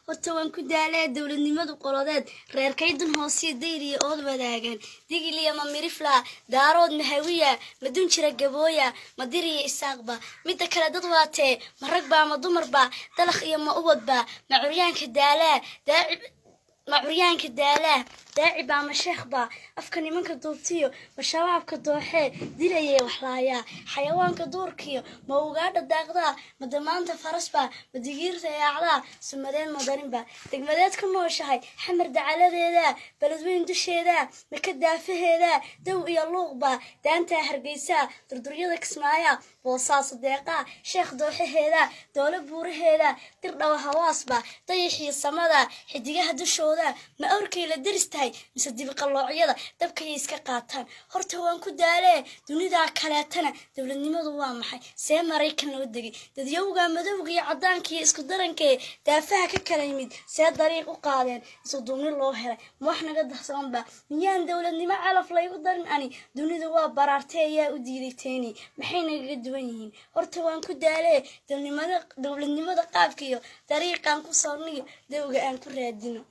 Horta waan ku daalee dowladnimadu qolodeed, reerkaydun hoosiyo dayriya ood wadaagan, digiliya ma mirifla, Daarood mahawiya, ma dunjira gabooya, ma diriya isaaqba? Midda kale, dad waatee, ma ragbaa, ma dumarba, dalakh iyo ma ubadba, ma curyaanka daalaa daaci, ma curyaanka daalaa daaci baa, ma sheekhba, afka nimanka duubtiyo, ma shabaabka dooxee dilayee waxlaayaa, xayawaanka duurkiyo, ma ugaadha daaqdaa, ma damaanta farasba, ma digiirta yaacdaa, sumadeed madarinba, degmadeed ku nooshahay, Xamar dacaladeeda, Beledweyn dusheeda, maka daafaheeda, dow iyo luuqba, daantaa Hargeysa, durduryada Kismaaya, Boosaaso deeqaa, Sheekh dooxaheeda, doolo buuraheeda, Dirdhawa hawaasba, dayaxiyo samada, xidigaha dushooda, ma awrkay la deris tahay mise dibiqaloocyada dabkayay iska qaataan? Horta waan ku daalee dunidaa kaleetana dowladnimadu waa maxay? See Maraykan loo degay? Dadyowga madowga iyo caddaanka iyo isku darankee daafaha ka kala yimid see dariiq u qaadeen, isu duubni loo helay? Ma wax naga dahsoonba? Miyaan dowladnimo calaf laygu darin ani? Dunidu waa baraartee, ayaa u diiday teeni? Maxay nagaga duwan yihiin? Horta waan ku daalee dowladnimada qaabka iyo dariiqaan ku soorniyo dowga aan ku raadino.